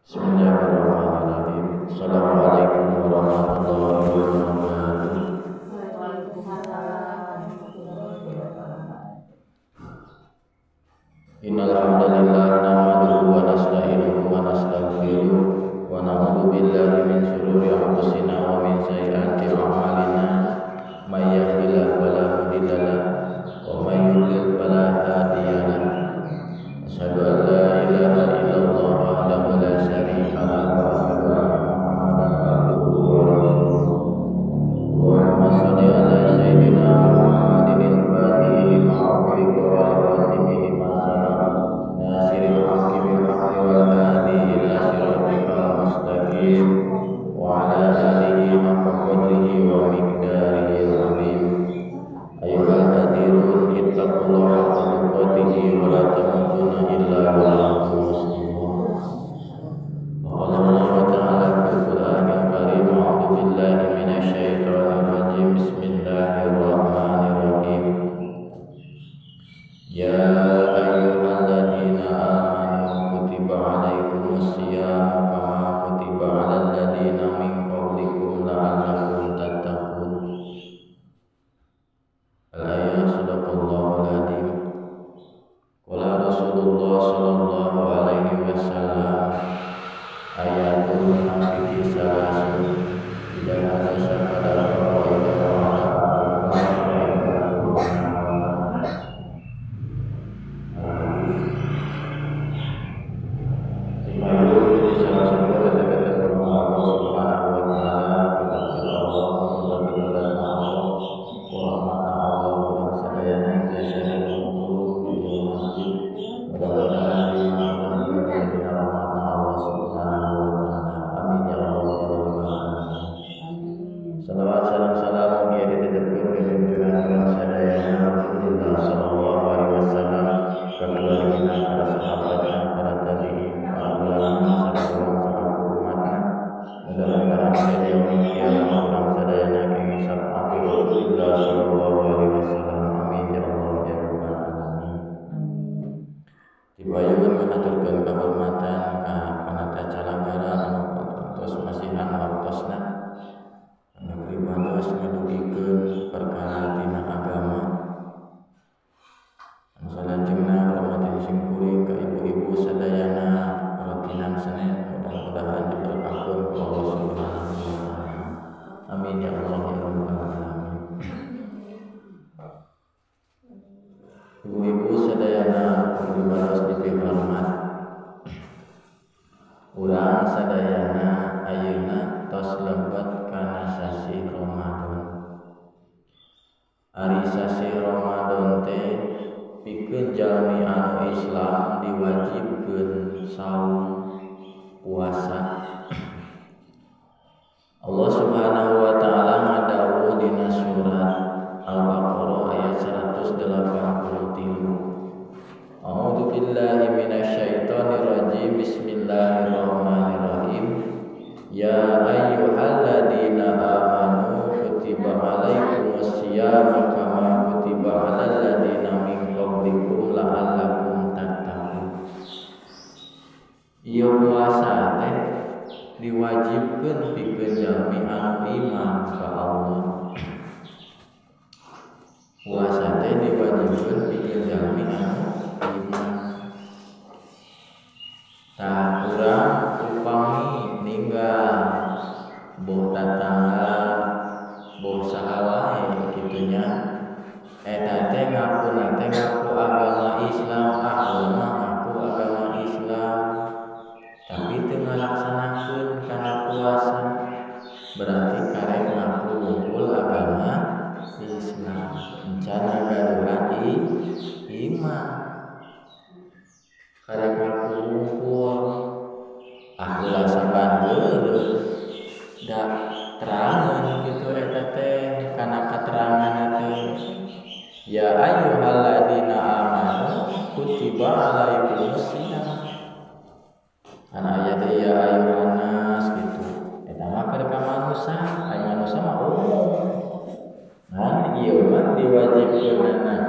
Bismillahirrahmanirrahim. Assalamualaikum warahmatullahi wabarakatuh. Waalaikumsalam warahmatullahi wabarakatuh. Innal hamdalillah nahmaduhu wa nasta'inuhu wa nastaghfiruh wa na'udzu billahi min shururi anfusina wa min sayyiati a'malina. May yahdihillahu fala mudilla lahu wa may yudlil fala hadiya lahu. Asyhadu an la ilaha illallah wahdahu la syarika lahu wa asyhadu anna Muhammadan abduhu wa rasuluh. Allahumma shalli ala sayyidina Muhammadin al-fatihi lima ughliqa wal khatimi lima sabaq nasiril haqqi bil haqqi wal hadi ila siratikal mustaqim wa ala alihi haqqa qadrihi wa miqdarihil azim. Ayyuhal hadirun ittaqullaha haqqa tuqatihi wa la tamutunna illa wa antum muslimun. Qala Allah ta'ala fil Qur'anil Karim, a'udzu billahi minasyaitonir rajim. Bismillahirrahmanirrahim. Ya ayyuhalladzina amanu kutiba alaikumus siyam kama kutiba alal ladzina min qablikum la'allakum tattaqun. Al-ayat sadaqallahul azim. Qala Rasulullah sallallahu alaihi wasallam, ayatul munafiqi salasun idza hadasa qadara wa idza wa'ada wa idza. Allah Subhanahu wa taala Allah Allah urang sadayana tiasa ngumpul di masjid. Mudah-mudahan dina rahmatna Allah Subhanahu wa taala. Amin ya Allah ya rabbal alamin. Salawat salam salam mugia ditetepkeun ka junjungan urang sadayana Rasulullah sallallahu alaihi wasallam, ka keluargana, para sahabatna, para tabi'in, para ulama, sareng urang salaku umatna. Mudah-mudahan ila yaumil qiyamah urang sadayana kenging syafaat Rasulullah sallallahu alaihi wasallam. Amin ya Allah ya rabbal alamin. Dipayun ngahaturkeun kahormatan ka panata calagara anu tos masihan waktosna anu pribados ngadugikeun perkara tina agama. Anu salajengna hormatin simkuring ka ibu-ibu sadayana rutinan Senin, mudah-mudahan diberkahkeun ku Allah Subhanahu wa taala. Amin ya Allah ya rabbal alamin. Ibu-ibu sadayana pribados dipihormat. Urang sadayana ayeuna tos lebet kana sasih Ramadan. Ari sasih Ramadan teh pikeun jalmi anu Islam diwajibkeun saum puasa. Allah Subhanahu wa taala ngadawuh dina surat Al-Baqarah ayat 183. A'udzu billahi minasyaitonir rajim. Bismillahirrahmanirrahim. Ya ayyuhalladzina amanu kutiba alaikumus siyam kama kutiba alal ladzina min qablikum la'allakum tattaqun. Ieu puasa teh diwajibkeun pikeun jalmi anu iman ka Allah. Puasa teh diwajibkeun pikeun jalmi anu iman. Tah urang upami ninggal boh tatangga boh saha wae kitu nya, eta teh ngakuna teh ngaku agama Islam, ah urang mah ngaku agama Islam tapi teu ngalaksanakeun kana puasa, berarti karek ngaku wungkul agama Islam encan ngagaduhan iman. Karek ngaku wungkul, ah ulah saban geureuh da terangeun kitu eta teh kana kateranganna teh. Ya ayyuhalladzina amanu kutiba alaikumus siyam. Kana aya teh ya ayyuhan nas kitu. Eta mah keur ka manusa, ai manusa mah umum. Ngan ieu mah diwajibkeunana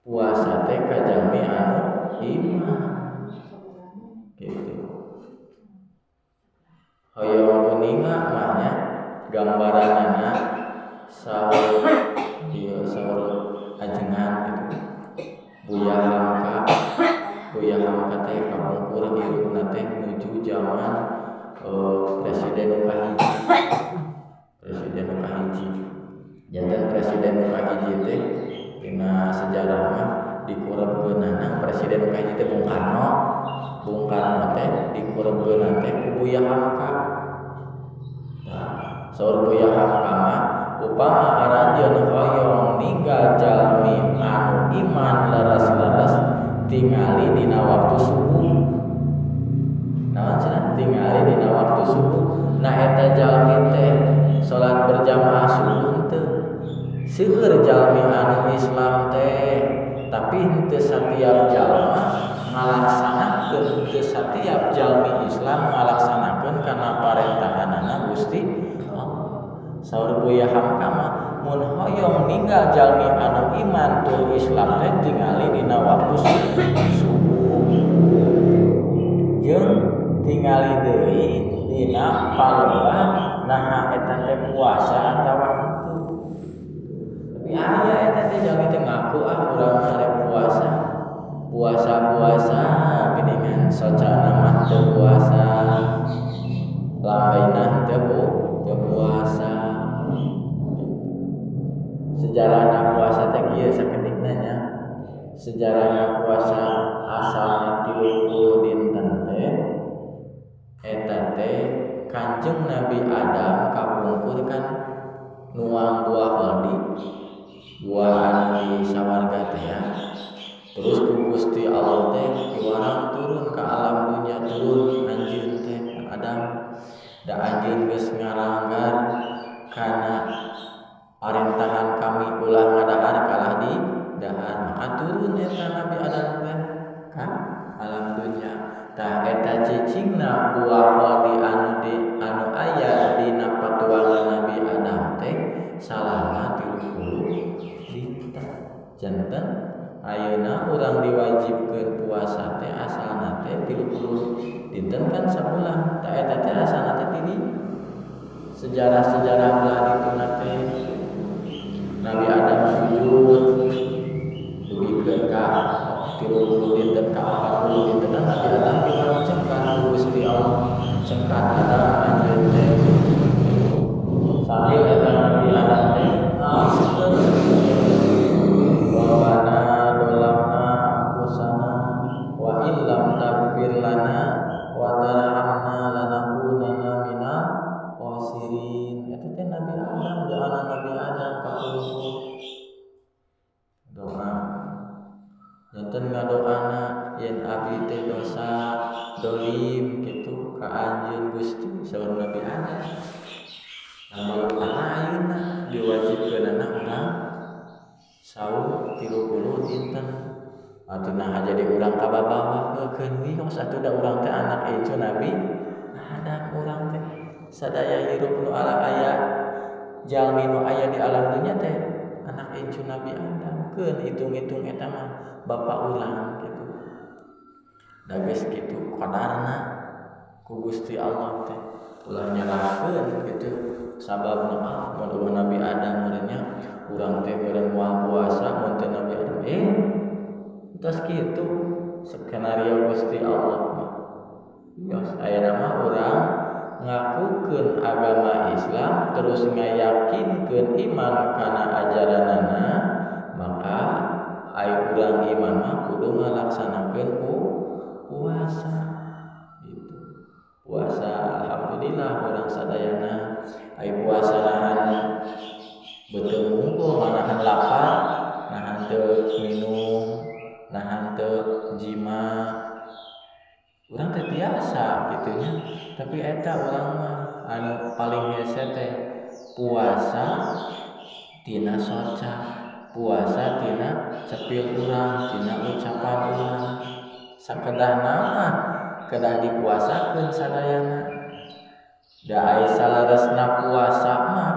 puasa teh ka jalmi anu iman. Gitu. gambaranana saur ieu saur ajengan gitu. Buya Hamka teh kapungkur hirupna teh nuju zaman presiden nu kahiji. Presiden nu kahiji. Janten presiden nu kahiji teh dina sejarah mah dikurebkeunana presiden nu kahiji teh Bung Karno. Bung Karno teh dikurebkeunana teh ku Buya Hamka. Nah, saur Buya Hamka mah upama aranjeun hoyong ninggal jalmi anu iman leres-leres tingali dina waktu subuh. Naon cenah tingali dina waktu subuh. Nah eta jalmi teh salat berjamaah subuh teu. Seueur jalmi anu Islam teh tapi henteu satiap jalma ngalaksanakeun, henteu satiap jalmi Islam ngalaksanakeun kana parentahanana Gusti Allah. Saur Buya Hamka mah mun hoyong ninggal jalmi anu iman tur Islam teh tingali dina waktu subuh. Jeung tingali deui dina palebah naha eta teh puasa atawa henteu. Tapi aya eta teh jalmi teh ngaku ah urang arek puasa. Puasa-puasa geuningan socana mah teu puasa. Lambaina teu puasa. Sejarahna puasa teh kieu sakedikna nya. Sejarahna puasa asalna 30 dinten teh eta teh Kanjeng Nabi Adam kapungkur kan nuang buah holdi, buah anu di sawarga teh ya. Terus ku Gusti Allah teh diwarang turun ke alam dunia, turun anjeun teh Adam. Da anjeun geus ngaranggar kana parentahan kami ulah ngadahar kalah di dahar, maka turun eta Nabi Adam teh ka alam dunia. Tah eta cicingna buah holdi anu di anu aya dina patuangan Nabi Adam teh salama 30 dinten. Janten ayeuna urang diwajibkeun puasa teh asalna teh 30 dinten kan sabulan. Tah eta teh asalna teh di sejarah-sejarah belah dituna teh Nabi Adam sujud dugikeun ka 30 dinten ka 40 dinten Nabi Adam diwarang ku Gusti Allah, cengkan Adam anjeun teh. Sambil eta Nabi Adam teh ngaoskeun Rabbana dzalamna anfusana wa illam taghfir lana wa tarhamna lanakunanna minal khasirin. Eta teh Nabi Adam, doana Nabi Adam kapungkur. Doa janten ngadoana yen abdi teh dosa dolim kitu ka anjeun Gusti saur Nabi Adam. Nah balukana ayeuna diwajibkeunana urang saum 30 dinten. Atuh nah jadi urang kababawa heukeun wios atuh da urang teh anak incu Nabi Adam urang teh sadaya hirup nu ala aya jalmi nu aya di alam dunya teh anak incu Nabi Adam. Keun hitung-hitung eta mah bapak urang kitu. Da geus kitu qadarna ku Gusti Allah teh ulah nyalahkeun kitu sababna ah mun eueuh Nabi Adam meureun nya urang teh meureun moal puasa mun teu Nabi Adam. Tos kitu skenario Gusti Allah mah. Yos ayeuna mah urang ngakukeun agama Islam terus ngayakinkeun iman kana ajaranana, maka ai urang iman mah kudu ngalaksanakeun puasa gitu. Puasa alhamdulillah urang sadayana ai puasa nahan beuteung wungkul, nahan lapar, nahan teu minum, nahan teu jima. Urang teh tiasa kitu nya, tapi eta urang mah anu paling hese teh puasa tina soca, puasa tina cepil urang, tina ucapan urang. Sakedahna mah kedah dipuasakeun sadayana. Da ai saleresna puasa mah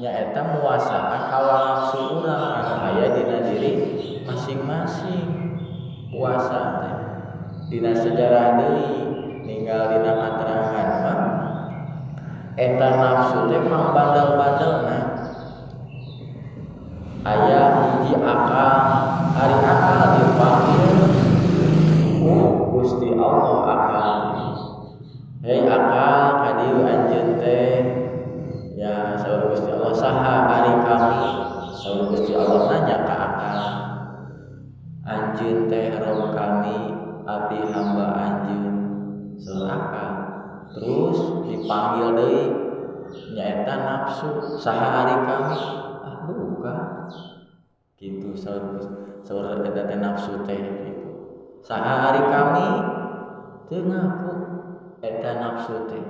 nyaeta muasaan hawa nafsu urang anu aya dina diri masing-masing. Puasa teh dina sejarah deui ninggal dina katerangan mah Eta nafsu teh pang bandel-bandelna. Aya hiji akal, ari akal dipanggil ku Gusti Allah. Akal, hei akal, ka dieu anjeun teh. Ya, saur Gusti Allah, saha ari kami? Saur Gusti Allah nanya ka akal, anjeun teh Rob kami, abdi hamba anjeun, saur akal. Terus dipanggil deui, nyaeta nafsu, saha ari kami? Ah, duka gitu, saur saur eta teh nafsu teh gitu, saha ari kami? Teu ngaku eta nafsu teh.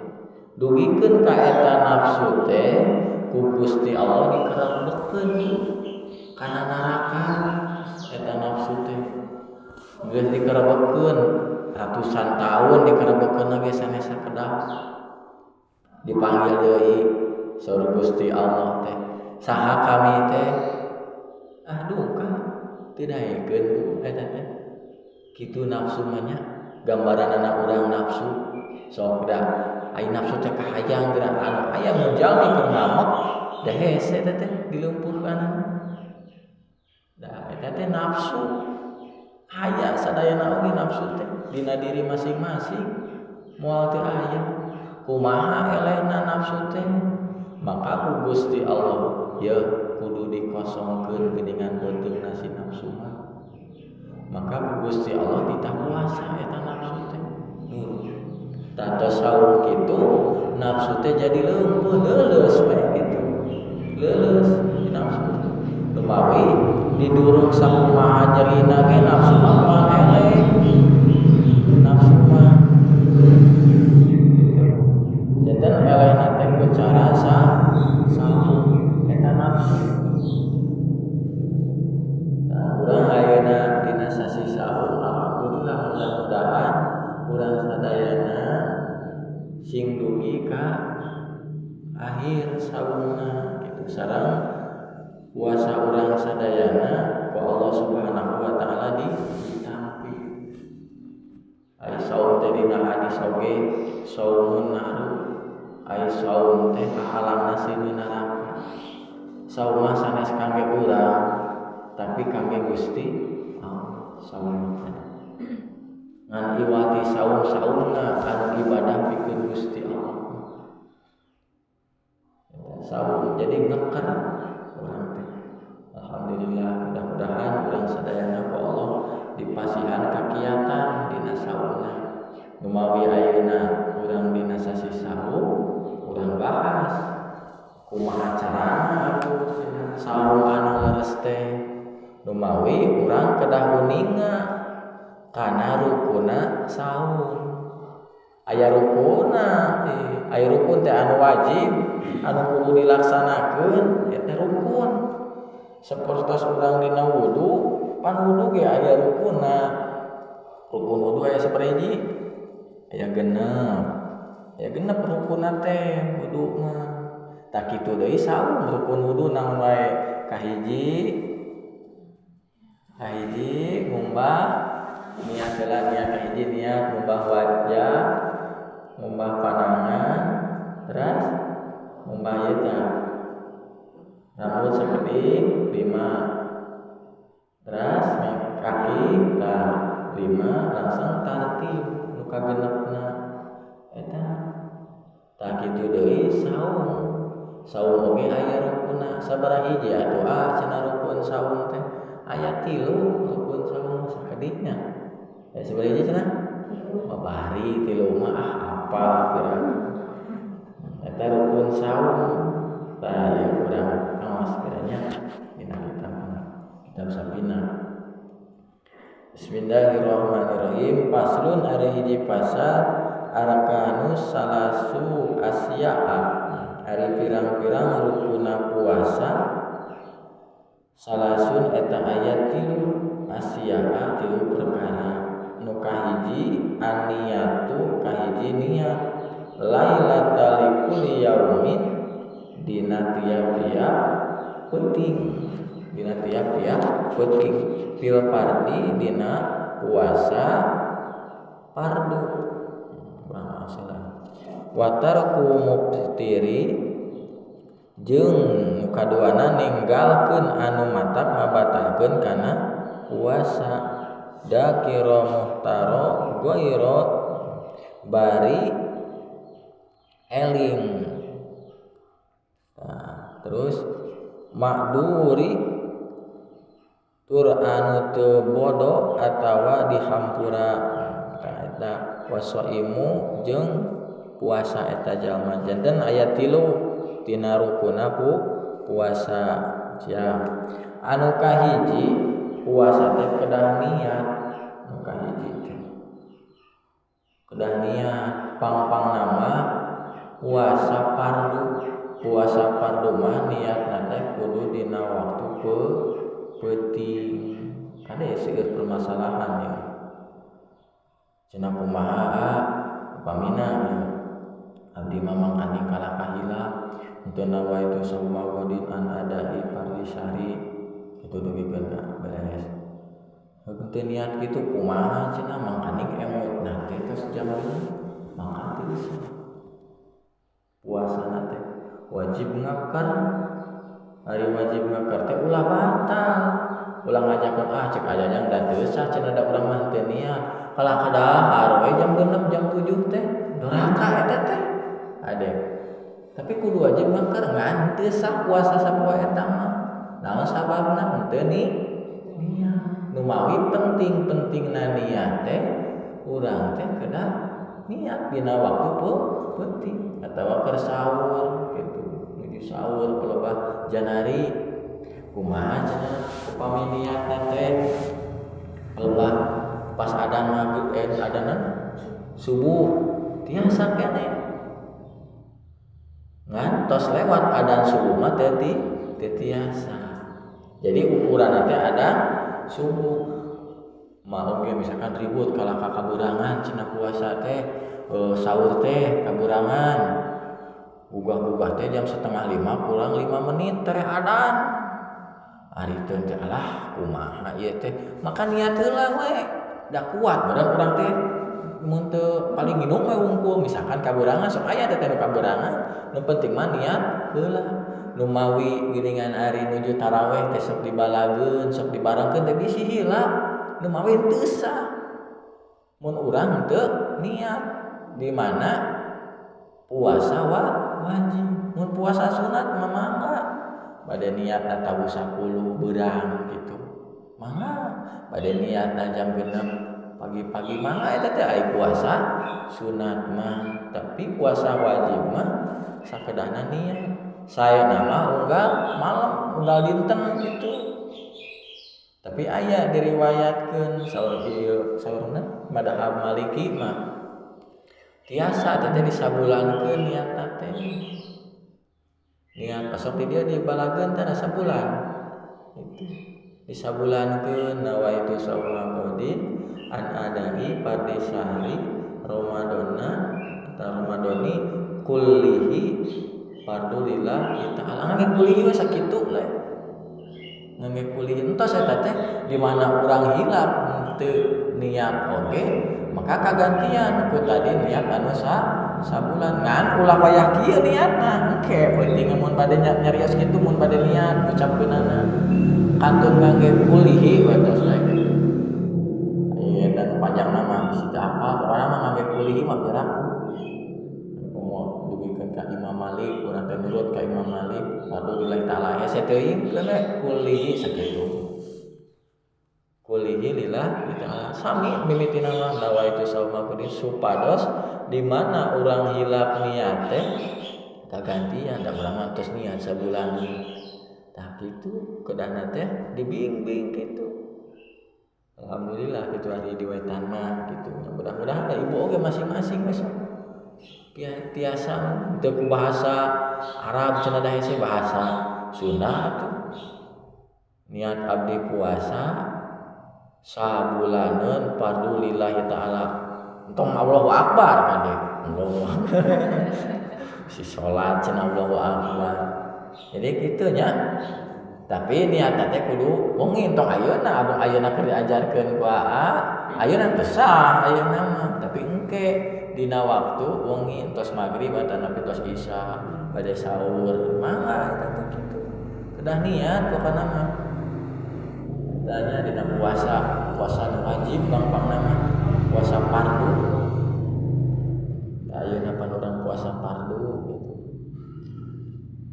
Dugikeun ka eta nafsu teh ku Gusti Allah dikerebkeun kana neraka. Eta nafsu teh geus dikerebkeun ratusan tahun, dikerebkeun lagi sanes sakedap. Dipanggil deui, saur Gusti Allah teh, saha kami teh? Ah, duka, teu daekeun Bu eta teh. Kitu nafsu mah nya, gambaranana urang nafsu. Sok da ai nafsu teh kahayang geura anu aya mun jalmi keur ngamuk da hese eta teh dilumpuhkanana. Da eta teh nafsu aya sadayana oge. Nafsu teh dina diri masing-masing, moal teu aya. Kumaha elehna nafsu teh? Maka ku Gusti Allah ya kudu dikosongkeun geuningan beuteungna si nafsu mah. Maka ku Gusti Allah ditah puasa eta nafsu teh. Tah, tos saum kitu nafsu teh jadi leumpeuh, leuleus we kitu, leuleus di nafsu. Lumawi diduruk sakumaha nyerina ge nafsu mah moal eleh nafsu mah gitu. Janten elehna teh ku cara saum eta nafsu. Nah, urang ayeuna dina sasih saum, alhamdulillah, mudah-mudahan urang sadayana sing dugi ka akhir saumna gitu, sareng puasa urang sadayana ku Allah Subhanahu wa taala ditampi. Ai saum teh dina hadis oge saumun nahru, ai saum teh kahalangna seuneu neraka. Saum mah sanes kangge urang, tapi kangge Gusti Allah saum teh. Ngan iwati saum-saumna anu ibadah pikeun Gusti Allah. Saum jadi ngeker urang teh. Alhamdulillah, mudah-mudahan urang sadayana ku Allah dipasihan kakiatan dina saumna. Numawi ayeuna urang dina sasih saum, urang bahas kumaha carana atuh saum anu leres teh. Numawi urang kedah uninga kana rukunna saum. Aya rukunna, aya rukun teh anu wajib, anu kudu dilaksanakeun eta rukun. Sapertos urang dina wudu, pan wudu ge aya rukunna. Rukun wudu aya sabaraha hiji? Aya 6. Aya 6 rukunna teh wudu mah. Tah, kitu deui saum, rukun wudu naon wae? Kahiji, kahiji ngumbah, niat heula, niat kahiji niat ngumbah wajah, ngumbah panangan, terus ngumbah ieu tah rambut sakedik 5, terus kaki tah 5, langsung tartib nu kagenepna eta. Tah, kitu deui saum. Saum oge aya rukunna. Sabaraha hiji atuh ah cenah rukun saum teh? Aya 3 rukun saum sakediknya. Eh, sabaraha hiji cenah? Babari 3 mah, ah, apal pira eta rukun saum. Tah, ieu urang awas kiranya dina kitab, kitab Safinah. Bismillahirrahmanirrahim. Faslun, ari hiji pasal. Arkanus salasu asya'a, ari pirang-pirang rukuna puasa, salasun eta aya 3, asya'a 3 perkara. Nu kahiji aniyatu, kahiji niat, lailatal likulli yaumin, dina tiap-tiap peuting, dina tiap-tiap peuting, fil fardi, dina puasa fardu. Kurang masalah. Wa tarku muftiri jeung nu kaduana ninggalkeun anu matak ngabatalkeun kana puasa. Dakira muhtaro ghaira bari eling. Nah, terus makduri tur anu teu bodo atawa dihampura. Tah eta wasaimu jeung puasa eta jalma. Janten aya 3 tina rukuna puasa. Siap. Anu kahiji puasa teh kedah niat. Anu kahiji teh kedah niat pang-pang nama puasa fardu. Puasa fardu mah niatna teh kudu dina waktu peuting. Kade seueur permasalahan ya. Cenah kumaha upamina ya. Abdi mah mangkaning kalah kahilap henteu nawaitu sauma godin an adai fardhi syahri kitu dugikeun ka beres. Henteu niat kitu kumaha cenah mangkaning emutna teh tos jam 5 mangkat teu sah. Puasana teh wajib ngakar. Ari wajib ngakar teh ulah batal. Ulah ngajakeun ah cek ajajang da teu sah cenah da urang mah henteu niat. Kalah kadahar we jam 6 jam 7 teh doraka eta teh. Ade. Tapi kudu wajib ngakar ngan teu sah puasa sapoe eta mah. Naon sababna henteu niat. Nu mawi penting-pentingna niat teh urang teh kedah niat dina waktu peuting atawa keur sahur gitu. Nuju sahur pelebah janari kumaha cenah upami niatna teh pelebah pas adan maghrib adanan subuh tiasa keneh ngan tos lewat adan subuh mah teu tiasa. Jadi ukuran teh adan subuh mah oge misalkan ribut kalah ka kaburangan cenah puasa teh sahur teh kaburangan gugah-gugah teh jam 4:30 kurang 5 menit tereh adan. Ari teh alah kumaha ieu teh maka niat heula we da kuat badan urang teh mun teu paling nginum we wungkul misalkan kaburangan sok aya teh nu kaburangan nu penting mah niat heula. Nu mawi geuningan ari nuju taraweh teh sok dibalageun sok dibarengkeun teh bisi hilap nu mawi teu sah mun urang teu niat di mana puasa wajib. Mun puasa sunat mah mangga bade niatna tabuh 10 beurang gitu mangga bade niatna jam 6 pagi-pagi mangga eta teh ai puasa sunat mah. Tapi puasa wajib mah sakedahna niat. Saena mah unggal malam unggal dinten gitu. Tapi aya diriwayatkeun saur ieu saurna madhab Maliki mah tiasa teh disabulankeun niatna teh. Niat pasok di dia dibalageun teh sabulan. Itu disabulankeun nawaitu sauma qadin an adai fardhi syahri Ramadana atau Ramadoni kullihi fardu lillahi ta'ala. Ngangge kulihi we sakitu lah. Ngangge kulihi entos eta teh di mana urang hilap teu niat oge maka kagantian ku tadi niat anu sabulan ngan ulah wayah kieu niatna engke penting mun bade nyarios kitu mun bade niat ucapkeunana kantun ngangge kulihi we tos lagi. Ieu dan panjang nama bisi teu apal pokona mah ngangge kulihi mah piraku. Komo dugikeun ka Imam Malik urang teh nurut ka Imam Malik fardu lillahi ta'ala hese teuing we kulihi sakitu. Kulihi lillahi ta'ala sami mimitina mah nawaitu sauma qadin supados di mana urang hilap niat teh kagantian da urang mah tos niat sabulan. Tah kitu kedahna teh dibimbing kitu. Alhamdulillah kitu ari di wetan mah kitu. Mudah-mudahan da ibu oge masing-masing we sok tiasa teu ku bahasa Arab cenah da hese bahasa Sunda atuh. Niat abdi puasa sabulaneun fardu lillahi ta'ala. Entong Allahu Akbar kade. Allahu Akbar. Si salat cenah Allahu Akbar. Jadi kitu nya. Tapi niatna teh kudu wengi entong ayeuna abang ayeuna keur diajarkeun ku aa, ayeuna teu sah ayeuna mah. Tapi engke Engke dina waktu wengi tos maghrib atanapi tos isya bade sahur mangga eta teh kitu. Kedah niat pokona mah. Tanya dina puasa, puasa nu wajib gampangna mah, puasa fardu. Tah ayeuna pan urang puasa fardu gitu.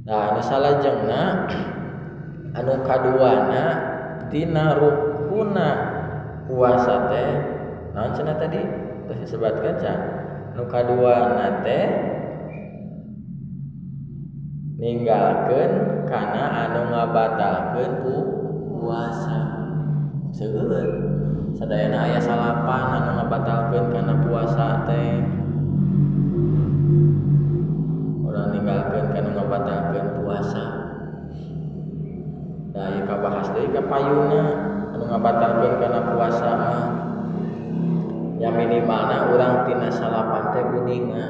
Nah, anu salajengna anu kaduana tina rukuna puasa teh naon cenah tadi? Tos disebatkeun can? Nu kaduana teh ninggalkeun kana anu ngabatalkeun puasa. Seueur sadayana aya salapan anu ngabatalkeun kana puasa teh. Urang ninggalkeun kana ngabatalkeun puasa. Nah, ieu kabahas deui ka payuna anu ngabatalkeun kana puasa mah. Ya minimalna urang tina salapan teh kuninga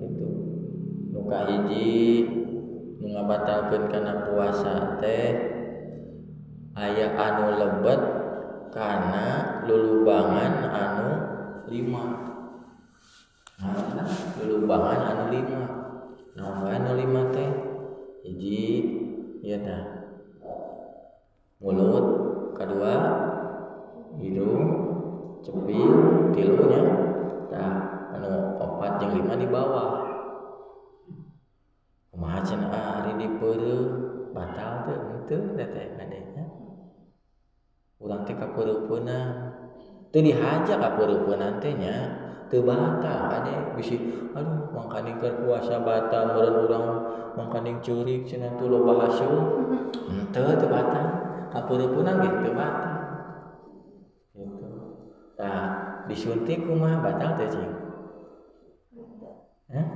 gitu. Nu kahiji nu ngabatalkeun kana puasa teh aya anu lebet kana lulubangan anu 5. Nah, lulubangan anu 5. Naon wae anu 5 teh? Hiji ieu tah mulut, kadua hidung, cepil, tilunya tah anu 4 jeung 5 di bawah. Kumaha cenah ari dipeureuh batal teu? Henteu da teh kadenya. Urang teh kapeureupeunna teu dihaja kapeureupeunna teh nya, teu batal kade bisi aduh mangkaning keur puasa batal meureun urang mangkaning ceurik cenah teh loba haseul. Henteu teu batal. Kapeureupeunna ge teu batal. Gitu. Tah disuntik kumaha batal teh cing? Hah?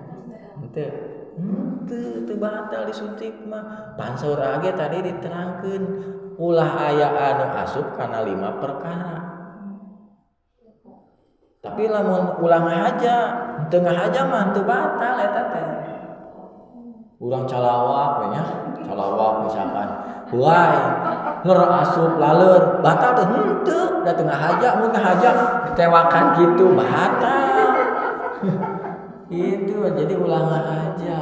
Henteu. Henteu teu batal disuntik mah. Pan saur ge tadi diterangkeun ulah aya anu asup kana 5 perkara. Tapi lamun ulah ngahaja, teu ngahaja mah teu batal eta teh. Urang calawak we nya, calawak misalkan. Huai, nger asup laleur, batal teh henteu, da teu ngahaja, mun ngahaja ditewakan kitu batal. Itu jadi ulah ngahaja.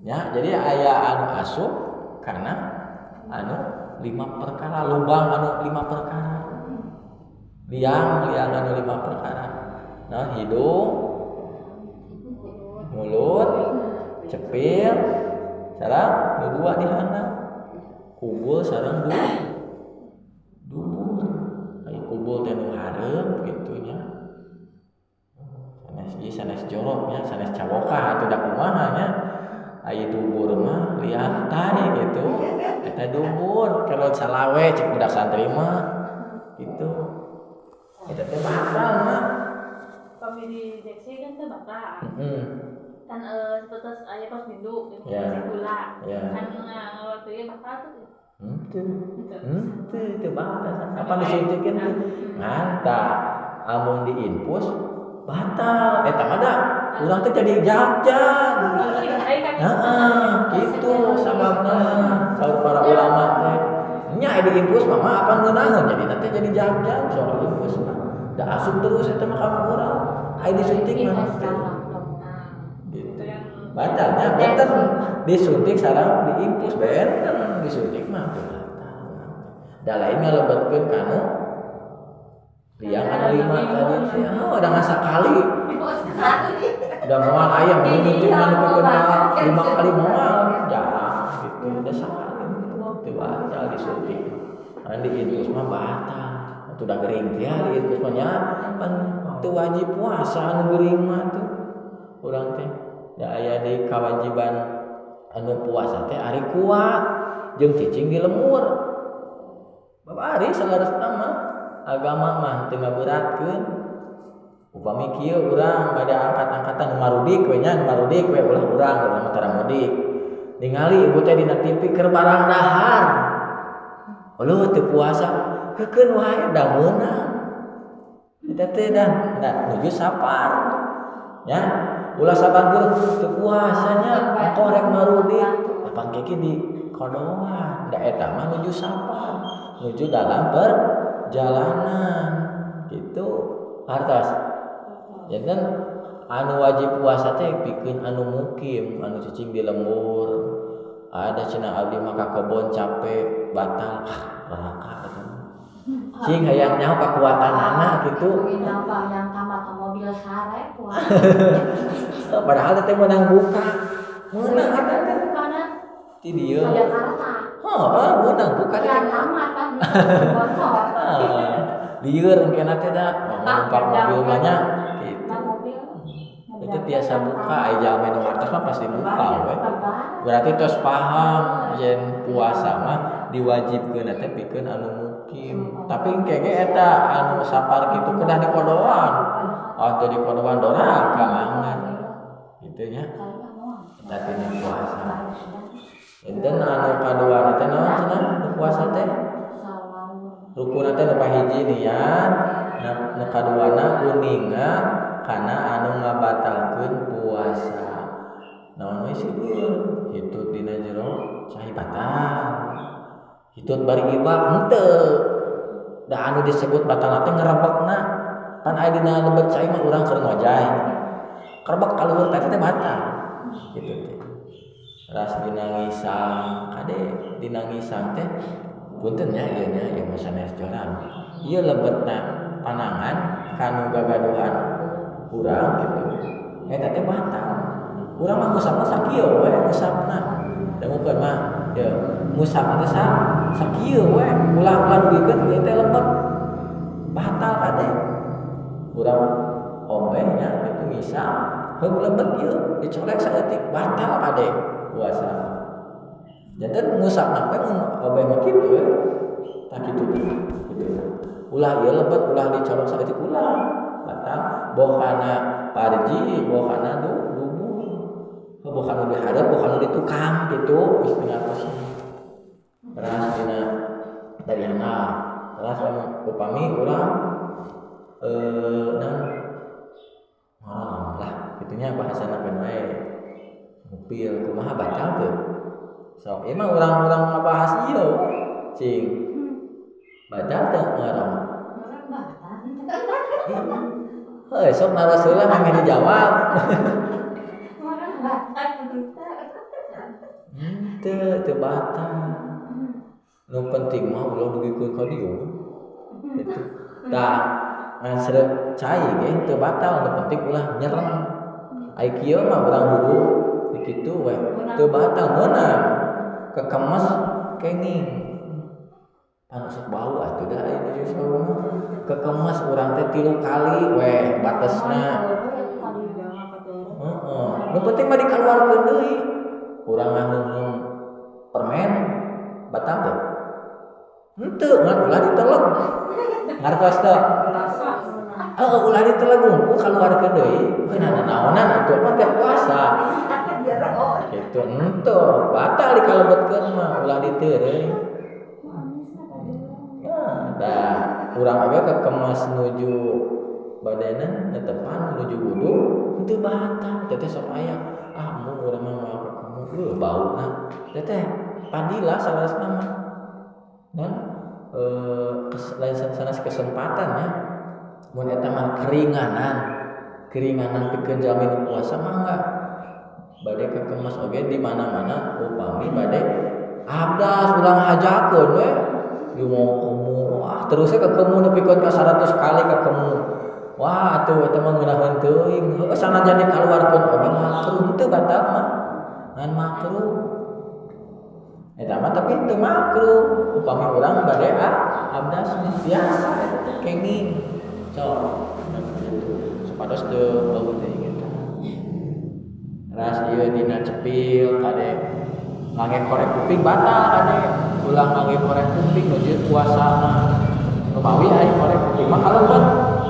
Ya, jadi aya anu asup kana anu 5 perkara, lubang anu 5 perkara. Liang anu 5 perkara. Nah, hidung, mulut, cepil, sareng nu 2 di handap. Kubul sareng dubur. Ai kubul teh nu hareup kitu nya. Sanes ieu sanes jorok nya, sanes cawokah atuh da kumaha nya. Ai dubur mah liang tai gitu. Eta dubur kalau salawe cek budak santri mah gitu. Eta teh batal mah. Pami diinjeksi kan teh batal. Kan seperti aya pos bindu jeung gula. Kan waktu ieu batal tuh. Henteu. Henteu teu batal. Apa disuntikin teh? Mantap. Amun diinfus batal. Eta mah da urang teh jadi jag-jag. Heeh, kitu sababna saur para ulama teh. Nya diinfus mah apa ngeunaheun jadi teh jadi jag-jag sok diinfus mah. Da asup terus eta mah ka urang. Ai disuntik mah teu. Gitu. Batalnya benten disuntik sareng diinfus benten disuntik mah teu batal. Da lain ngalebetkeun kanu liang anu 5 tadi teh. Oh, udah ngasakali. Udah moal aya mun nyuntik mah nepi ka 5 kali moal. Jarang gitu. Udah sakali teu batal disuntik. Anu diinfus mah batal. Atuh da gering teh diinfus mah nya pan teu wajib puasa anu gering mah tuh. Urang teh da aya deui kawajiban anu puasa teh ari kuat jeung cicing di lemur. Bapak ari saleresna mah agama mah teu ngaberatkeun. Upami kieu urang bade angkat-angkatan nu marudik we nya, nu marudik we ulah urang mah tara mudik. Ningali ibu teh dina TV keur barang dahar. Eueuh teu puasa, heukeun wae da meunang. Eta teh dan nah, nuju sapar. Ya, ulah saban teu puasanya engko rek marudik. Apang keke di kodoan. Da eta mah nuju sapar, nuju dalam perjalanan. Gitu. Hartos. Janten anu wajib puasa teh pikeun anu mukim, anu cicing di lembur. Ada cenah abdi mah ka kebon capek, batal. Ah, neraka eta. Cing hayang nyaho kakuatanana kitu. Apa yang tamat ka mobil sare puasa. Padahal teh meunang buka. Meunang eta teh. Bukana Ti dieu. ka Jakarta. Heuh, meunang buka teh. Ya tamat kan sponsor. Lieur engkena teh da numpak mobil mah nya gitu. Mobil. Itu biasa buka, ai jalmi nu hartos mah pasti buka we. Berarti tos paham yen puasa mah diwajibkeun teh pikeun anu mukim. Tapi engke ge eta anu sapar kitu kedah dikodoan. Ah teu dikodoan doraka angan. Kitu nya. Eta tina puasa. Enten anu kaduana teh naon cenah nu puasa teh? Rukunna teh nu kahiji niat, nu kaduana uninga kana anu ngabatalkeun puasa. Naon we seueur, hitut dina jero cai batal. Hitut bari ibak henteu. Da anu disebut batal teh ngerebekna. Pan aya dina lebet cai mah urang keur ngojay. Kerebek ka luhur teh teh batal. Kitu teh. Ras dina ngisang, kade dina ngisang teh punten nya ieu nya ieu mah sanes jorang. Ieu lebetna panangan kanu gagaduhan urang kitu. Eta teh batal. Urang mah ngusapna sakieu we ngusapna. Dangukeun mah ye ngusapna teh sakieu we ulah-ulah dugikeun ieu teh lebet. Batal kade. Urang ombe nya kitu ngisap, heug lebet ieu dicolek saeutik batal kade puasa. Janten ngusapna teh mun obeh mah kitu we. Tah kitu teh. Kitu. Ulah ieu lebet ulah dicolok saeutik ulah. Batal boh kana parji, boh kana dubur. Boh kana di hareup, boh kana di tukang kitu geus ngartos. Ras dina dari anak. Ras anu upami urang naon ngorong lah kitunya bahasana pan wae. Ngupil kumaha batal teu? Sok ieu mah urang-urang ngabahas ieu cing. Batal teu ngorong? Heuh, sok naros heula meh dijawab. Henteu, teu batal. Nu penting mah ulah dugikeun ka dieu. Kitu. Tah, ngan sreuk cai ge teu batal, nu penting ulah nyereng. Ai kieu mah urang wudu kitu we, teu batal meunang. Kekemes kenging. Pan sok bau atuh da aya di saung mah. Kekemes urang teh 3 kali we batesna. Heeh. Nu penting mah dikaluarkeun deui. Urang ngaheung permen batal teu? Henteu, ngan ulah diteleg. Ngartos teu? Heeh, ulah diteleg unggul kaluarkeun deui. Heuh naonan atuh apa teh puasa. Kitu henteu, batal dikalebetkeun mah ulah diteureuy. Ya, tah urang oge kekemas nuju badana netepan nuju wudu henteu batal. Teh sok aya ah mun urang mah moal kekemu leuh bauna. Teh padilah salarasna mah. Naon lain sanes kesempatan nya. Mun eta mah keringanan. Keringanan pikeun jalmi nu puasa mah enggak. Bade kekemas oge di mana-mana upami bade abdas ulang hajakeun we. Ieu mau kemu ah terusnya kekemu nepikeun ka 100 kali kekemu. Wah atuh eta mah ngeunaheun teuing. Heuh sanajan dikaluarkeun oge makruh henteu batal mah. Ngan makruh. Eta mah tapi teu makruh. Upami urang bade abdas biasa eta teh kenging. Sok kitu. Supados teu bau teuing eta. Ras ieu dina cepil kade ngangge korek kuping batal kade. Ulah ngangge korek kuping nuju puasa mah. Rumawi ai korek kuping mah kalebet.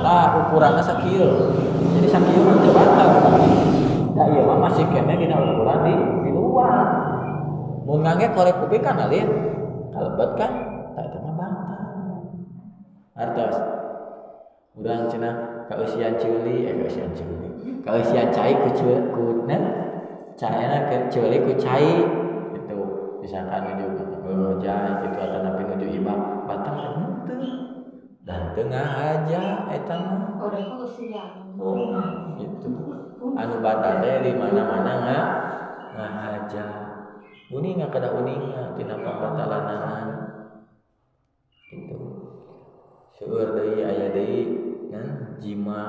Tah ukuranna sakieu. Jadi sakieu mah teu batal. Da ieu mah masih keneh dina ukuran di luar. Mun ngangge korek kuping kan alih kalebet kan tah eta mah batal. Artos urang cenah kausian ceuli kausian ceuli. Kausian cai ku ku caina ke ceuli ku cai gitu. Misalkan nuju ngojay gitu atau napi nuju ibak batal teh henteu. Dan teu ngahaja eta mah. Udah kok siang. Oh, gitu. Anu batal teh di mana-mana ngahaja. Uninga kada uninga tina pambatalanana. Gitu. Seueur deui aya deui kan jima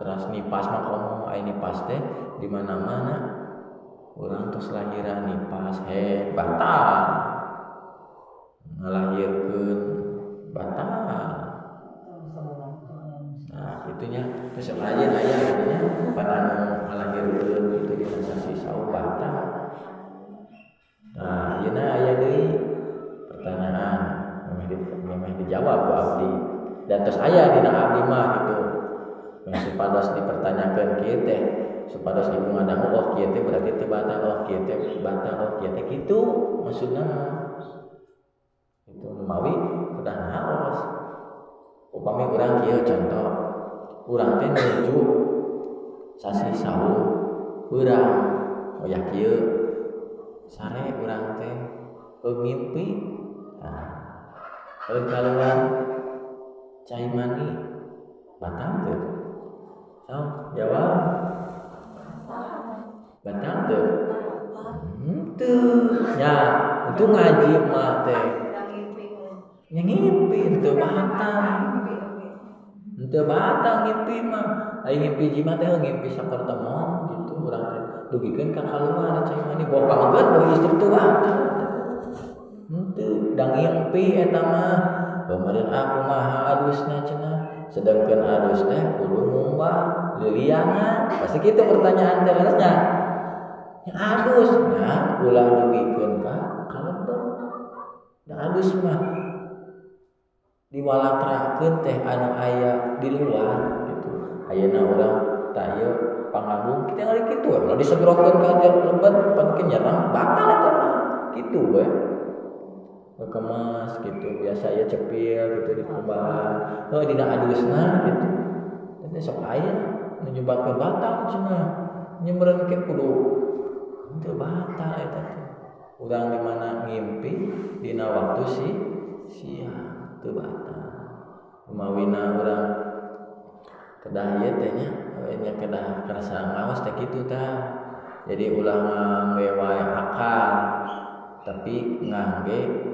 teras nipas mah komo aya nipas teh di mana-mana urang tos lahiran nipas he batal. Ngalahirkeun batal. Nah, itunya terus aja aya gitu nya pada anu ngalahirkeun itu dina sasi saum batal. Nah, ayeuna aya deui pertanyaan memeh dijawab ku abdi. Dan tos aya dina abdi mah gitu. Yang supados dipertanyakeun kieu teh, supados ibu ngadangu oh kieu teh berarti teu batal, oh kieu teh batal, oh kieu teh kitu maksudna mah. Itu mawi kedah naros. Upami urang kieu contoh, urang teh nuju sasih saum beurang, wayah kieu sare urang teh ngimpi, nah kaluar cai mani batal teu? Sok jawab. Batal teu? Henteu. Nya, itu ngaji mah teh. Nya ngimpi teu batal. Henteu batal ngimpi mah. Ai ngimpi jima teh ngimpi sapertemon gitu urang teh dugikeun ka kaluar cai mani bawa pameget bawa istri teu batal. Henteu, da ngimpi eta mah. Pemeureun aku maha adusna cenah. Sedangkan adus teh kudu ngumbah liliangan. Pasti kitu pertanyaan teh leresnya. Nya adus nya ulah dugikeun ka kalebet. Da adus mah diwalatrakeun teh anu aya di luar gitu. Ayeuna urang tah ieu pangabung kita ngali kitu we ulah disegrokeun ka lebet pan nyerang batal eta mah. Kitu we. Kemas gitu biasa ya cepil gitu dikumbahan heuh dina adusna gitu. Teh sok aya nu nyebabkeun batal cenah. Nya meureun ke kudu teu batal eta teh. Urang di mana ngimpi dina waktu si siang teu batal. Mawina urang kedah ieu teh nya nya kedah kerasa ngaos teh kitu tah. Jadi ulah ngangge wae akal tapi ngangge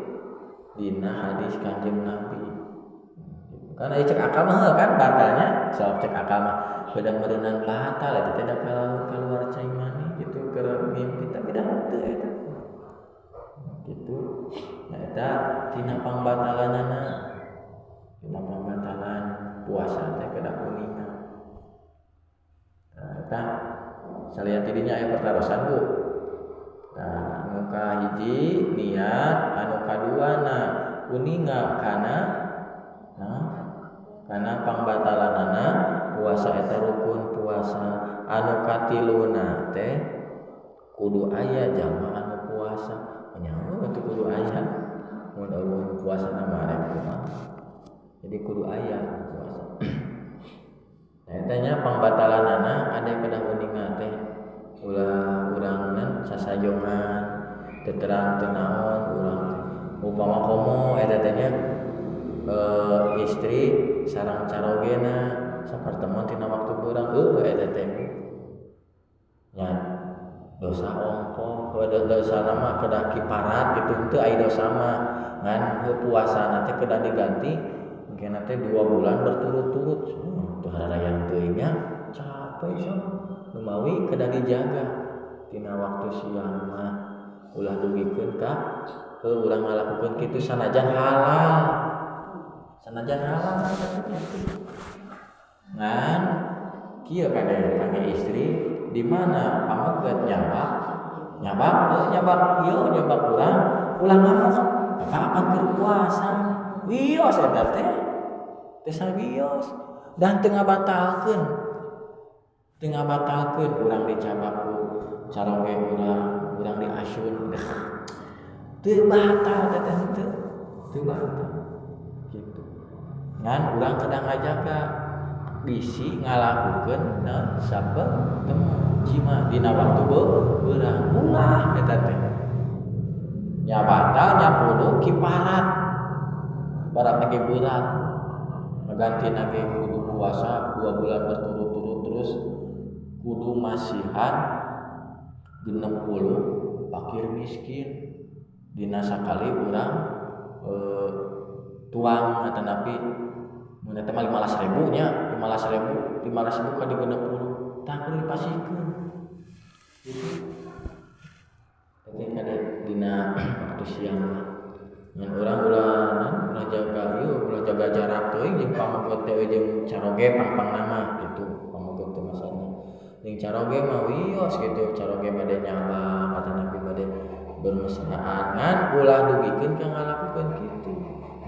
dina hadis Kanjeng Nabi. Kan aya cek akal mah kan batalnya, sok cek akal mah beda meureunan batal eta teh da kaluar cai mani gitu keur mimpi tapi da henteu eta. Gitu. Nah eta tina pangbatalanana. Tina pangbatalan puasa teh kedah uninga. Nah eta salian ti dinya aya pertarosan Bu. Nah, anu kahiji niat, anu kaduana uninga kana nah, kana pangbatalanana puasa eta rukun puasa. Anu katiluna teh kudu aya jalma anu puasa. Nya heuh teu kudu aya. Mun eueuh puasana mah rek kumaha. Jadi kudu aya puasa. Nah eta nya pangbatalanana ade kedah uninga teh ulah urangna sasajongan teu terang teu naon urang teh. Upama komo eta teh nya istri sareng carogena sapertemuan tina waktu beurang heuh eta teh nya dosa ongkoh dosa mah kedah kiparat gitu henteu aya dosa mah ngan heuh puasana teh kedah diganti mungkin teh 2 bulan berturut-turut. Tuh hararayang teuing nya capek sok lumawi kedah dijaga tina waktu siang mah ulah dugikeun ka heuh urang ngalakukeun kitu sanajan halal. Sanajan halal ngan kieu kade kangge istri di mana pameget nyabak nyabak heuh nyabak ieu nyabak urang ulah ngamuk bapak apan keur puasa wios eta teh teh sawios dan teu ngabatalkeun teu ngabatalkeun urang dicabak ku caroge urang urang diasun teu batal teh teh teu batal gitu ngan urang kedah ngajaga bisi ngalakukeun naon sapertemu jima dina waktu beurang ulah eta teh nya batal nya kudu kiparat barat ge berat Ngagantina ge kudu puasa 2 bulan berturut-turut terus kudu masihan 60 fakir miskin dina sakali urang tuang atanapi mun eta mah 15.000 nya, 15.000 kali 60 tah kudu dipasihkeun gitu. Tapi kade dina waktu siang mah ngan urang ulanan ulah jaga ieu ulah jaga jarak teuing jeung pamogot teh jeung caroge pang-pangna mah gitu pamogot teh masana jeung caroge mah wios gitu caroge bade nyabak atanapi bade bermesraan ngan ulah dugikeun ka ngalakukeun kitu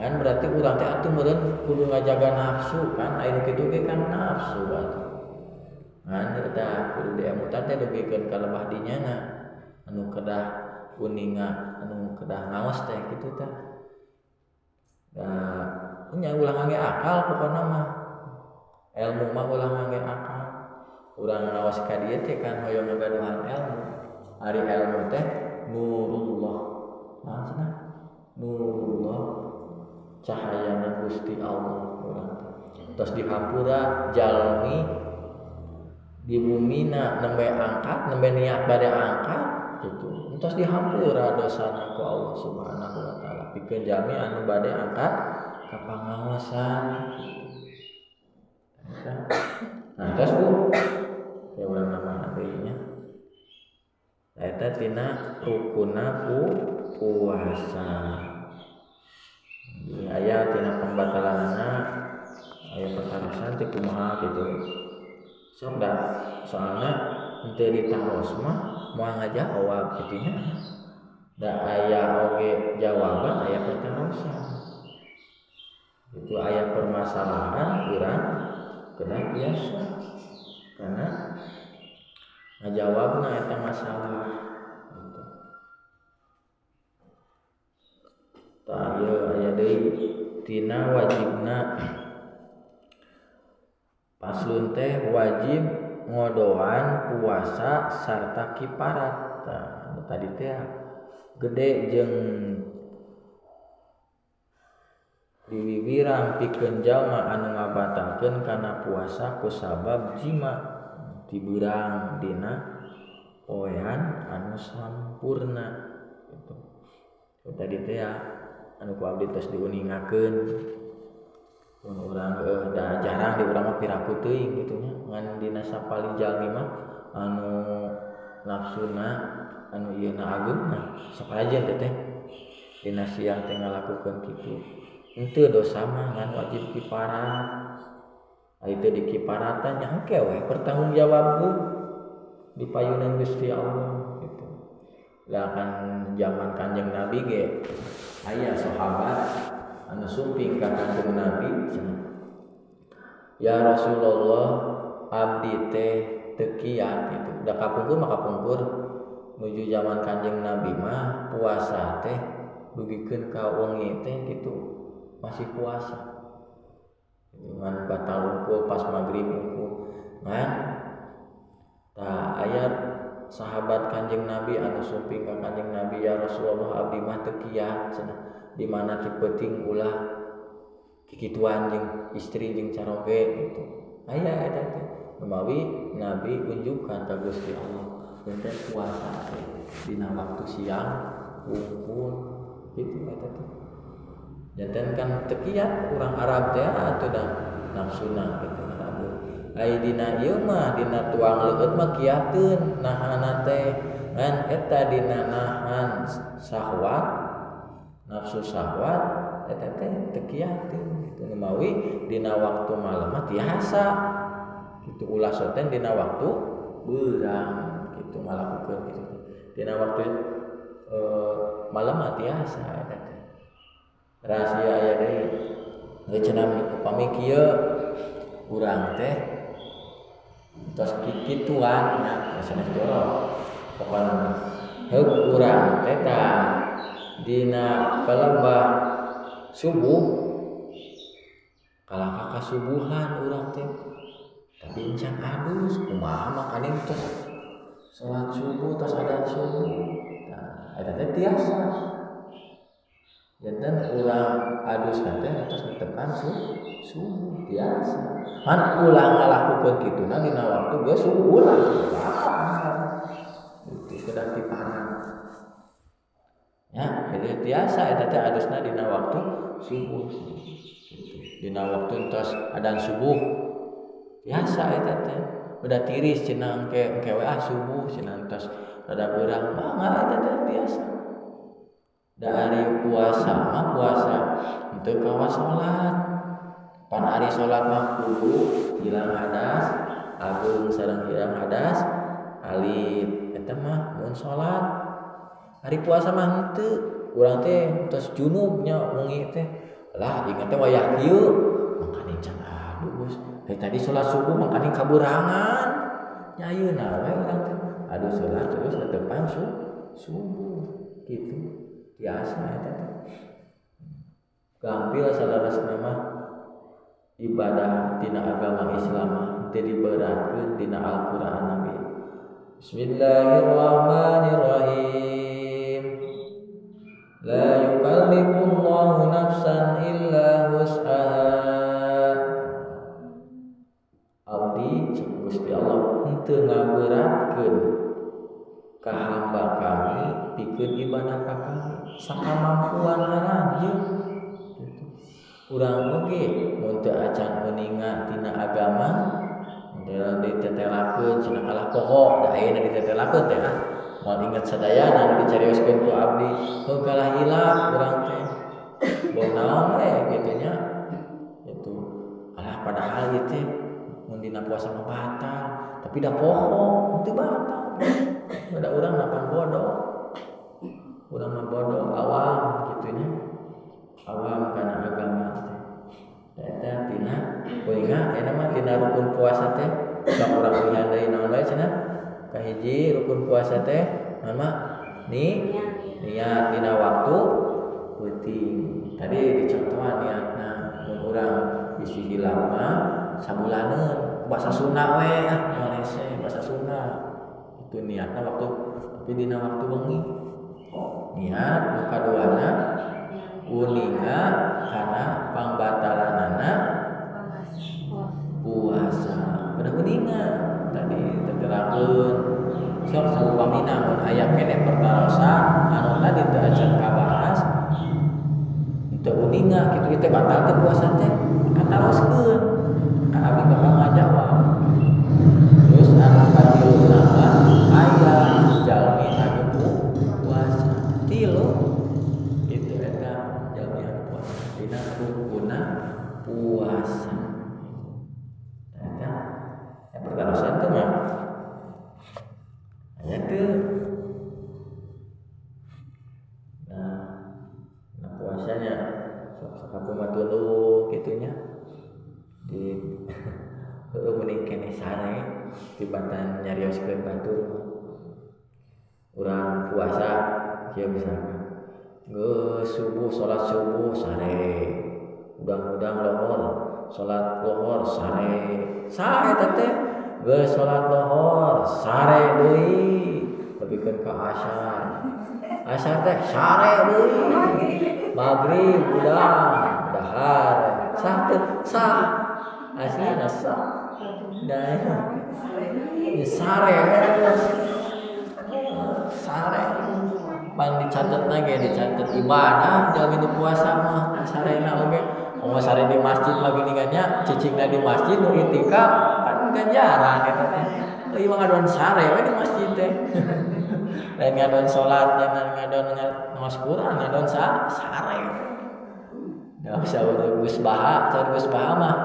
ngan berarti urang teh atuh meureun kudu ngajaga nafsu kan aya nu kitu ge kan nafsu atuh ngan eta kudu diemutan teh dugikeun ka lebah dinyana anu kedah uninga anu kedah ngaos teh kitu tah da nya ulah ngangge akal pokona mah ilmu mah ulah ngangge akal urang ngaos ka dieu teh kan hoyong ngagaduhan ilmu ari ilmu teh nurullah naon cenah nurullah cahayana Gusti Allah urang teh tos dihampura jalmi di bumina nembe angkat nembe niat bade angkat gitu entos dihampura dosana ku Allah Subhanahu wa taala pikeun jalmi anu bade angkat ka pangaosan gitu. Nah tos Bu ya urang nama deui nya eta tina rukuna puasa di aya tina pembatalanana aya pertarosan teh kumaha gitu sok da soalna henteu ditaros mah moal ngajawab kitu nya da aya oge jawaban aya pertarosan itu aya permasalahan urang kena biasa karena ngajawabna eta masalah gitu. Tah ieu aya deui tina wajibna paslon teh wajib ngodoan puasa sarta kiparat. Tah tadi teh gede jeung diwiwirang pikeun jalma anu ngabatalkeun kana puasa kusabab jima dibeurang dina poean anu sampurna gitu. Tadi teh ya anu ku abdi tos diuningakeun mun urang da jarang di urang mah piraku teuing kitu nya ngan dina sapali jalmi mah anu nafsuna anu ieu na ageungna sok aja teh dina siang teh ngalakukeun kitu henteu dosa mah ngan wajib kiparat ari teu dikiparatan nya engke we pertanggungjawabkeun di payunan Gusti Allah gitu. Lah kan zaman Kanjeng Nabi ge aya sahabat anu sumping ka Kanjeng Nabi cenah ya Rasulullah abdi teh teu kiat gitu da kapungkur mah kapungkur nuju zaman Kanjeng Nabi mah puasa teh dugikeun ka wengi teh gitu masih puasa ngan batal unggul pas maghrib unggul ngan tah aya sahabat Kanjeng Nabi anu sumping ka Kanjeng Nabi ya Rasulullah abdi mah teu kiat cenah di mana ti peuting ulah kikituan jeung istri jeung caroge gitu aya eta teh lumawi Nabi unjukkan ka Gusti Allah teh puasa teh dina waktu siang wungkul gitu eta teh janten kan teu kiat urang Arab teh atuh da nafsuna gitu ai dina ieu mah dina tuang leueut mah kiateun nahanna teh ngan eta dina nahan syahwat nafsu syahwat eta teh teu kiateun gitu mawi dina waktu malam mah tiasa kitu ulah soten dina waktu beurang kitu ngalakukeun kitu dina waktu malam mah tiasa eta teh rahasia aya deui geus cenah upami kieu urang teh tos kikituan nya sanes jorok pokona heug urang teh tah dina palembah subuh kalahka kasubuhan urang teh tapi encan adus kumaha makaning tos salat subuh tos adan subuh tah eta teh tiasa. Janten urang adus teh atos netepan subuh biasa. Pan ulah ngalakukeun kituna dina waktu geus subuh ulah. Itu kedah diparang. Ya, jadi biasa eta teh adusna dina waktu subuh. Gitu. Dina waktu entos adan subuh. Biasa eta teh. Udah tiris cenah engke we ah subuh cenah entos rada beurang mangga eta teh biasa. Dari puasa mah puasa henteu kawas salat. Pan ari salat mah kudu hilang hadas ageung sareng hilang hadas alit. Eta mah mun salat. Ari puasa mah henteu. Urang teh tos junubnya wengi teh. Lah ingat teh wayah kieu mangkaning can adus. Tadi salat subuh mangkaning kaburangan. Nya ayeuna we urang teh adus salat terus netepan subuh kitu. Biasa eta teh. Gampil saleresna mah ibadah tina agama Islam mah teu diberatkeun dina Al-Qur'an ge. Bismillahirrahmanirrahim. La yukallifullahu nafsan illa wus'aha. Abdi Gusti Allah henteu ngaberatkeun ka hamba kami pikeun ibadah ka kami sakamampuan aranjeun. Gitu. Urang oge mun teu acan uninga tina agama teu ditetelakeun cenah kalah poho da ayeuna ditetelakeun teh ah moal inget sadayana nu dicarioskeun ku abdi heuh kalah hilap urang teh bau naon we kitu nya itu alah padahal ieu teh mun dina puasa mah batal tapi da poho teu batal. Ada urang napan bodoh. Urang mah bodoh awam kitu nya. Awam kana agama teh. Eta tina kuinga eta mah tina rukun puasa teh sok urang pilihan deui naon bae cenah. Kahiji rukun puasa teh naon mah ni niat dina waktu peuting. Tadi dicontohan niatna mun urang bisi hilap mah sabulaneun bahasa Sunda we ah moal hese bahasa Sunda. Itu niatna waktu tapi dina waktu wengi. Niat nu kaduana uninga kana pangbatalanana puasa. Kudu uninga tadi tetelakeun sok saupamina mun aya keneh pertarosan anu tadi teu acan kabahas teu uninga kitu teh batal teh puasa teh maka taroskeun ka abdi bakal ngajawab. Terus anu katiluna mah aya jalmi anu puasa tilu itu eta jalmi anu puasa dina rukuna puasa eta ya pertarosan teh mah aya teu. Nah puasanya sok sakapu mah tuluh kitu nya di heueuh mending keneh sare tibatan nyarioskeun batur urang puasa kieu misalkan geus subuh salat subuh sare udang-udang lohor salat lohor sare sare teh geus salat lohor sare deui lebihkeun ka asar asar teh sare deui maghrib udang dahar sah teh sah aslina sah da sare sare pan dicatet lagi dicatet ibadah jalmi nu puasa mah sarena oge oh sare di masjid mah geuningan nya cicingna di masjid nu itikaf pan ganjaran eta teh ieu mah ngadon sare we di masjid teh lain ngadon salat lain ngadon ngaos Quran ngadon sare da saur geus baha saur geus baha mah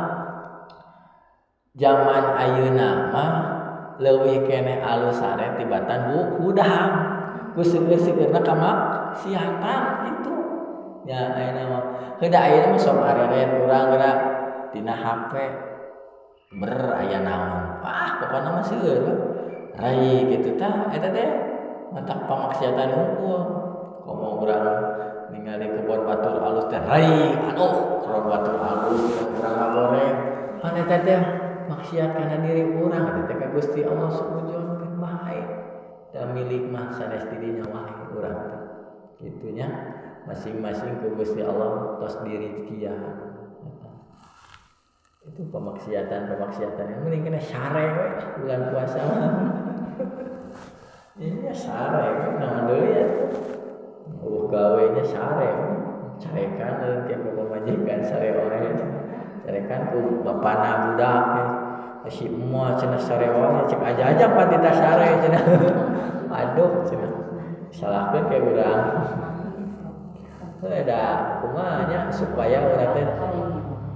zaman ayeuna mah leuwih keneh alus sare tibatan hudang ku seueur-seueurna kamaksiatan kitu nya ayeuna mah heuda ayeuna mah sok areret urang geura dina HP ber aya naon wah pokona mah seueur rai kitu tah eta teh matak pamaksiatan hungkul komo urang ningali kebon batur alus teh rai aduh kebon batur alus urang ngagoreng pan eta teh maksiat kana diri urang eta teh ka Gusti Allah suudzonkeun bae da milik mah sanes di dinya wae urang teh kitu nya. Masing-masing ku Gusti Allah tos dirizkian. Itu pemaksiatan-pemaksiatan yang mending kena sare we bulan puasa mah. Ini sare we naon deui atuh. Eueuh gawe nya sare we. Carekan eureun tiap pamajikan sare wae. Carekan ku bapana budak we. Si emak cenah sare wae cek aja-aja patita sare cenah. Aduh cenah. Salahkeun ka urang. Heuh da kumaha nya supaya urang teh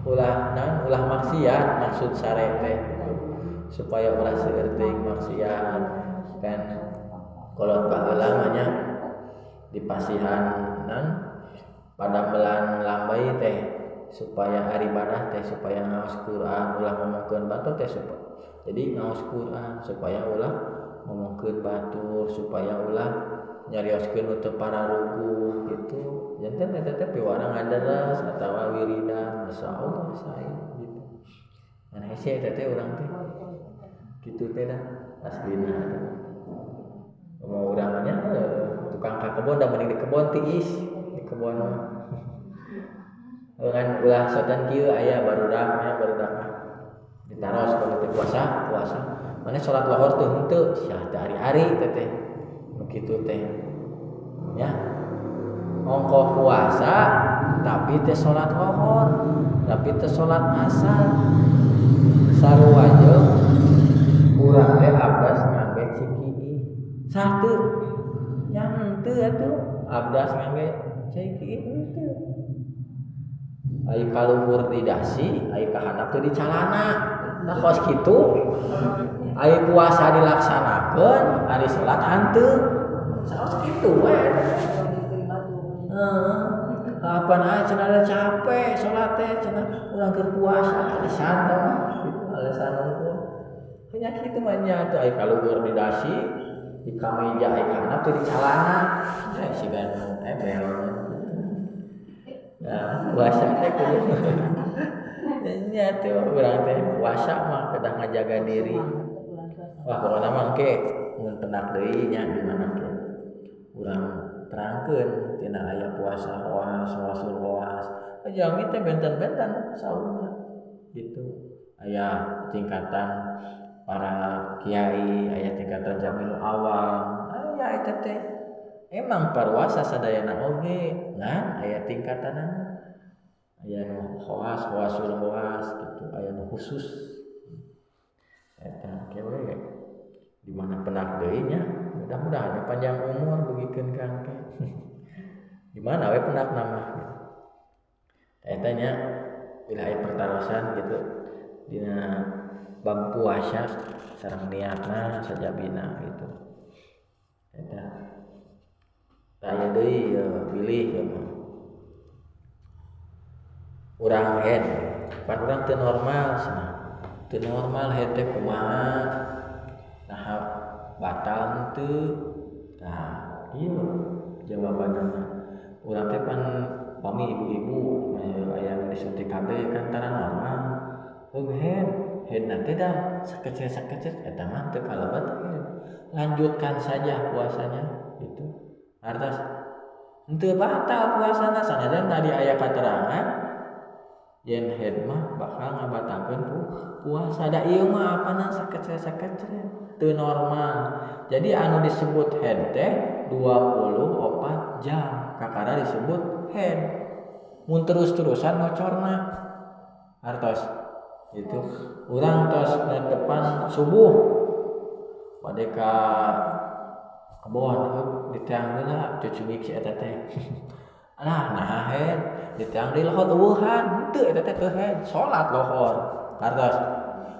ulah naon ulah maksiat maksud sare teh gitu. Supaya ulah seueur teuing maksiat kan kolot baheula mah nya dipasihan naon padamelan lambai teh supaya ari ibadah teh supaya ngaos Quran ulah ngomongkeun batur teh supaya jadi ngaos Quran supaya ulah ngomongkeun batur supaya ulah nyarioskeun nu teu pararuguh gitu. Janten eta teh piwarang ngadaras atawa wiridan masyaallah sae gitu. Ngan hese eta teh urang teh kitu teh dah aslina teh. Mau urang nya tukang ka kebon da mending di kebon tiis di kebon mah. Ngan ulah sotan kieu aya barudak nya barudak mah. Ditaros kalau teh puasa, puasa. Mana salat lohor teh henteu sia teh ari-ari teh teh. Nu kitu teh. Ya. Ongkoh puasa tapi teh salat lohor, tapi teh salat asar. Sarua jeung urang teh abdas ngangge cai. Sah teu? Nya henteu atuh. Abdas ngangge cai henteu. Ai kaluhur di dasi, ai kahandap teu di calana. Nah kos kitu. Ai puasa dilaksanakeun, ari salat henteu. Saos kitu we. Heeh. Kapan aja cenah ada capek salat teh cenah urang keur puasa alasan tah mah gitu alasan unggul. Nya kitu mah nya teh ai kaluhur di dasi, di kameja ai kahandap teu di calana. Eh siga nu ebel. Nah, puasa teh kudu nya teh urang teh puasa mah kedah ngajaga diri. Wah pokona mah engke mun pendak deui nya di mana ke urang terangkeun tina aya puasa khawas, wasul khawas. Jalmi teh benten-benten saumna gitu. Aya tingkatan para kiai, aya tingkatan jalmi nu awam, aya eta teh. Emang paruasa sadayana oge ngan aya tingkatanana. Aya nu khawas, khawasul khawas gitu, aya nu khusus. Eta ke we di mana pendak deui nya mudah-mudahan panjang umur dugikeun ka engke. Di mana we pendak mah gitu. Eta nya bila aya pertarosan gitu dina bab puasa sareng niatna sajabina gitu. Eta aya deui bilih ieu mah. Urang head pan urang teu normal cenah. Teu normal head teh kumaha? Nah batal henteu? Nah ieu jawabanana. Urang teh pan pami ibu-ibu aya nu disuntik KB kan tara normal. Heug head, headna teh dah sakecil-sakecil eta mah teu kalebet head. Lanjutkan saja puasanya gitu. Artos henteu batal puasana sanajan tadi aya katerangan yen head mah bakal ngabatalkeun puasa da ieu mah apana sakecil-sakecil teu normal. Jadi anu disebut head teh 24 jam kakara disebut head. Mun terus-terusan ngocorna artos itu urang tos netepan subuh bade ka kebon diteang heula cucungik si eta teh. Alah nah head diteang deui lohor eueuhan henteu eta teh teu head salat lohor artos.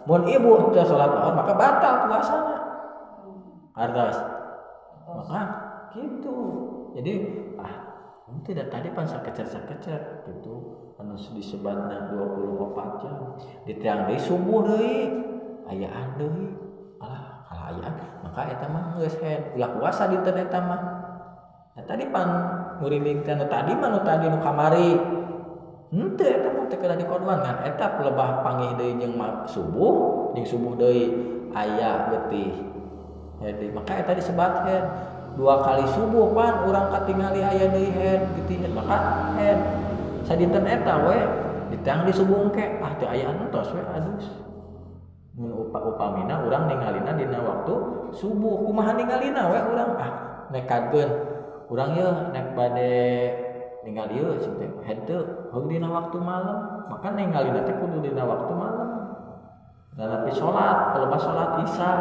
Mun ibu teu salat lohor maka batal puasana artos. Maka gitu. Jadi tidak tadi pan sakecet-sakecet gitu anu disebatna 24 jam diteang deui subuh deui ayaan deui alah kalah ayaan maka eta mah geus head ulah puasa dinten eta mah. Nah, tadi pan nguriling teh nu tadi mah nu tadi nu kamari henteu eta mah teu kedah dikodoan ngan eta lebah panggih deui jeung subuh jeung subuh deui aya getih. Jadi maka eta disebatkeun 2 kali subuh pan urang katingali aya deui head gitiheun maka head sadinten eta we diteang di subuh engke ah teu aya entos we adus. Mun upamina urang ningalina dina waktu subuh kumaha ningalina we urang ah nekadkeun urang yeuh nek bade ningali ieu cing teh head teu heug dina waktu malam maka ningalina teh kudu dina waktu malam. Tetapi salat pelepas salat isya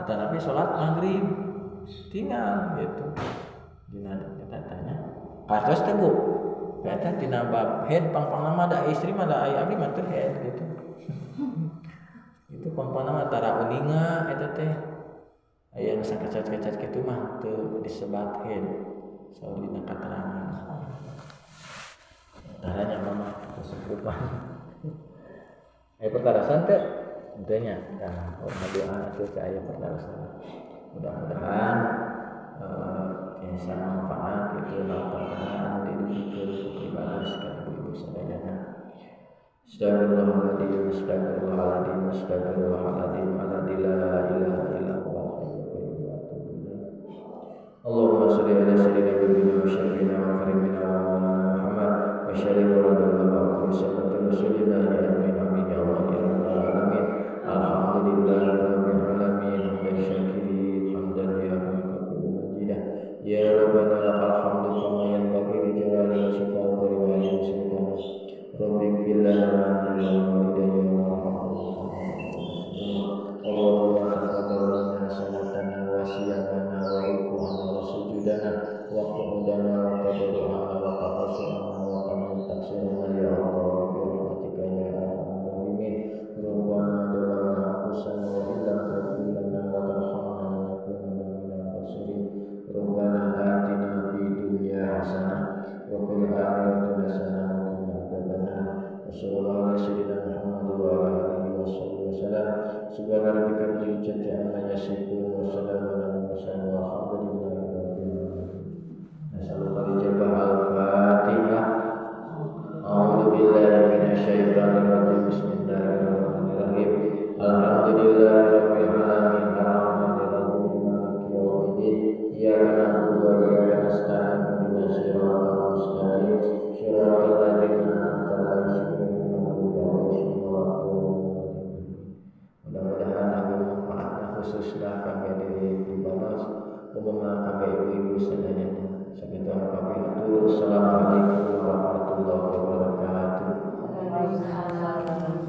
tetapi salat maghrib tinggal gitu dina eta tanya kartos teh Bu eta tina bab head pang-pangna mah da istri mah da aya abdi mah teu head gitu. Itu pang-pangna mah tara uninga eta teh aya nu sakecat-kecat kitu mah teu disebat head saur dina katerangan taranya mah kesukupan aya pertarasan teh teu nya tah urang doa teu aya pertarasan mudah-mudahan tiasa manfaat itu perkara didugikeun ku pribados ka ibu-ibu sadayana. Astagfirullahaladzim, astagfirullahaladzim, astagfirullahaladzim, alladzi la ilaha illa huwal hayyul qayyum wa atubu ilaih. Allahumma shalli ala sayyidina nabiyina wa syafi'ina wa karimina wa maulana Muhammad wa syarri wa kulli sunnati rasulillah amin amin ya Allah ya rabbal alamin. Alhamdulillahi rabbil alamin hamdan syakirin hamdan ya majidah ya rabbana lakal hamdu kama yanbaghi li jalali wajhika wa karimati sultanik. Rabbi ighfir lana wa liwalidayya warhamhuma. Allahumma taqabbal minna salatana wa siyamana wa ruku'ana wa sujudana wa qu'udana wa tadarru'ana wa taqassurana wa kamal taqsirana ya Allah bi rahmatika ya arhamar rahimin. Rabbana dhalamna anfusana wa illam taghfir lana wa tarhamna lanakunanna minal khasirin. Rabbana atina fid dunya hasanah wa fil akhirati hasanah wa qina adzabannar. Wassallallahu ala sayyidina Muhammad wa ala alihi washabbihi wasallam. Subhana rabbika rabbil izzati amma yasifun wa salamun alal mursalin walhamdulillahi rabbil alamin. Nasallallahu ijabah al-Fatihah. A'udzu billahi minasyaitonir rajim. Bismillahirrahmanirrahim. Alhamdulillahi rabbil alamin arrahmanir rahim maliki yaumiddin. Iyyaka na'budu wa iyyaka nasta'in ihdinas siratal mustaqim siratal ladzina an'amta 'alaihim ghairil maghdubi 'alaihim waladdallin. Mudah-mudahan agung manfaatna khususnya kangge diri pribados umumna kangge ibu-ibu sadayana. Sakitu anu kapihatur. Assalamualaikum warahmatullahi wabarakatuh. Waalaikumsalam.